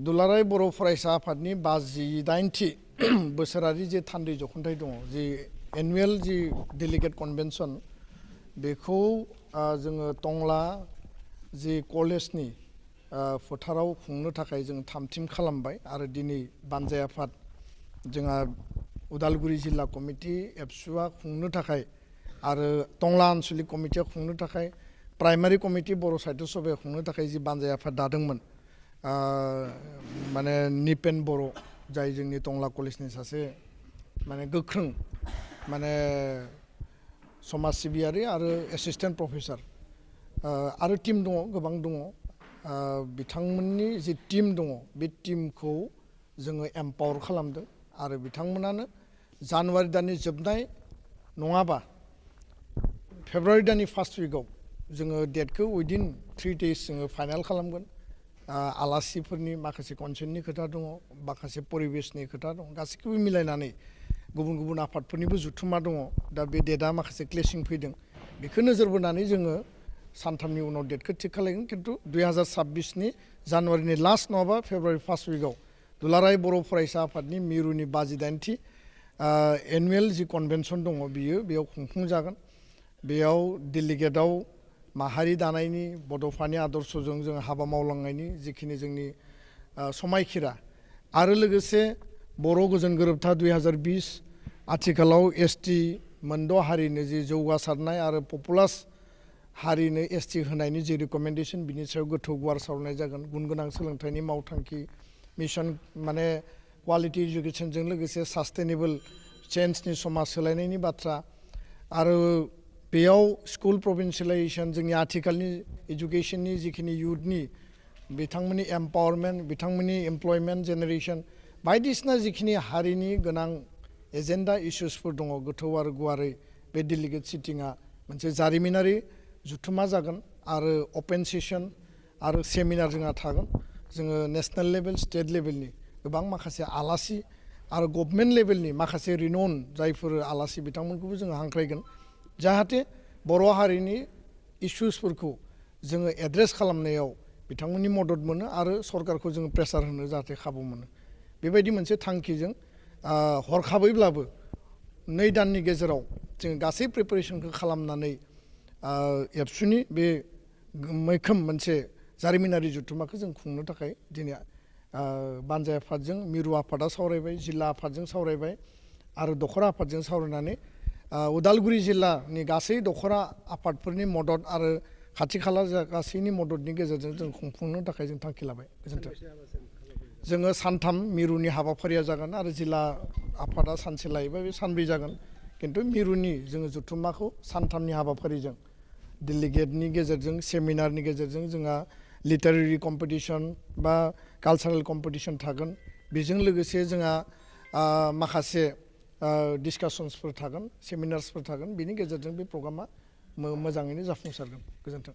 दुलाराय बर' फरायसा आफादनि 58थि बोसोरारि जे थान्दै जख'न्थाइ दङ जि एनुवेल जि डेलिगेट कनभेनसन बेखौ जोङो टंला जि कलेजनि फोथाराव खुंनो थाखाय जों थामथिम खालामबाय आरो दिनै बानजाय आफाद जोंहा उदालगुरि जिल्ला कमिटि एबसुआ खुंनो थाखाय आरो टंला आन्सलिक कमिटिया खुंनो थाखाय प्राइमारि कमिटि बर' साहित्य सभाया खुंनो थाखाय जि बानजाय आफाद दादोंमोन माने निपेन बर' जाय जोंनि टंला कलेजनि सासे माने गोख्रों माने समाज सिबियारि आरो एसिस्टेन्ट प्रफेसर आरो टीम दङ गोबां दङ बिथांमोननि जि टीम दङ बे टीमखौ जोङो एम्पावर खालामदों आरो बिथांमोनानो जानुवारि दाननि जोबनाय नङाबा फेब्रुवारि दाननि फार्स्ट उइकआव जोङो डेटखौ उइदिन 3 days जोङो फाइनाल खालामगोन आलासिफोरनि माखासे कनसेन्टनि खोथा दङ माखासे परिबेसनि खोथा दं गासैखौबो मिलायनानै गुबुन गुबुन आफादफोरनिबो जुथुमा दङ दा बे डेटआ माखासे क्लेसिं फैदों बेखौ नोजोर बोनानै जोङो सानथामनि उनाव डेटखौ थिग खालामगोन खिन्थु 2026नि जानुवारिनि लास्ट नङाबा फेब्रुवारि फार्स्ट उइकआव दुलाराय बर' फरायसा आफादनि मिरुनि 58थि एनुवेल जि कनभेनसन दङ बियो बेयाव खुंफुंजागोन बेयाव डेलिगेटआव माहारि दानायनि बड'फानि आदर्शजों जों हाबा मावलांनायनि जिखिनि जोंनि समायखिरा आरो लोगोसे बर' गोजोन गोरोबथा 2020 आथिखालाव एसटि मोनद' हारिनो जि जौगासारनाय आरो पपुलास हारिनो एसटि होनायनि जि रिकमेन्डेसन बिनि सायाव गोथौ गुवार सावरायनाय जागोन गुन गोनां सोलोंथाइनि मावथांखि मिशन माने क्वालिटि इडुकेसनजों लोगोसे सास्टेनेबल चेन्जनि समाज सोलायनायनि बाथ्रा आरो बेयाव स्कुल प्रभिन्सियेलाइजेसन जोंनि आथिखालनि इडुकेसननि जिखिनि इयुथनि बिथांमोननि एम्पावारमेन्ट बिथांमोननि एमप्लयमेन्ट जेनेरेसन बायदिसिना जिखिनि हारिनि गोनां एजेन्डा इस्युसफोर दङ गोथौ आरो गुवारै बे डेलिगेट सिटिंआ मोनसे जारिमिनारि जुथुमा जागोन आरो अपेन सेसन आरो सेमिनार जोंहा थागोन जोङो नेसनेल लेभेल स्टेट लेभेलनि गोबां माखासे आलासि आरो गभर्नमेन्ट लेभेलनि माखासे रिनन जायफोर आलासि बिथांमोनखौबो जोङो हांख्रायगोन जाहाथे बर' हारिनि इस्युसफोरखौ जोङो एड्रेस खालामनायाव बिथांमोननि मदद मोनो आरो सरकारखौ जोङो प्रेसार होनो जाहाथे खाबु मोनो बेबायदि मोनसे थांखिजों हरखाबैब्लाबो 2 दाननि गेजेराव जोङो गासै प्रिपेरेसनखौ खालामनानै एबसुनि बे मैखोम मोनसे जारिमिनारि जुथुमाखौ जों खुंनो थाखाय दिनै बानजाय आफादजों मिरु आफादा सावरायबाय जिल्ला आफादजों सावरायबाय आरो दख'र आफादजों सावरायनानै उदालगुरि जिल्लानि गासै दख'रा आफादफोरनि मदद आरो खाथि खाला गासैनि मददनि गेजेरजों जों खुंफुंनो थाखाय जों थांखि लाबाय गोजोन्थों जोङो सानथाम मिरुनि हाबाफारिया जागोन आरो जिल्ला आफादा सानसे लायोबा बे सानब्रै जागोन खिन्थु मिरुनि जोङो जुथुमाखौ सानथामनि हाबाफारिजों डेलिगेटनि गेजेरजों सेमिनारनि गेजेरजों जोंहा लिटारेरि कम्पिटिसन बा कालचारेल कम्पिटिसन थागोन बेजों लोगोसे जोंहा माखासे डिसकासन्सफोर थागोन सेमिनार्सफोर थागोन बेनि गेजेरजों बे प्रग्रामा मोजाङैनो जाफुंसारगोन गोजोन्थों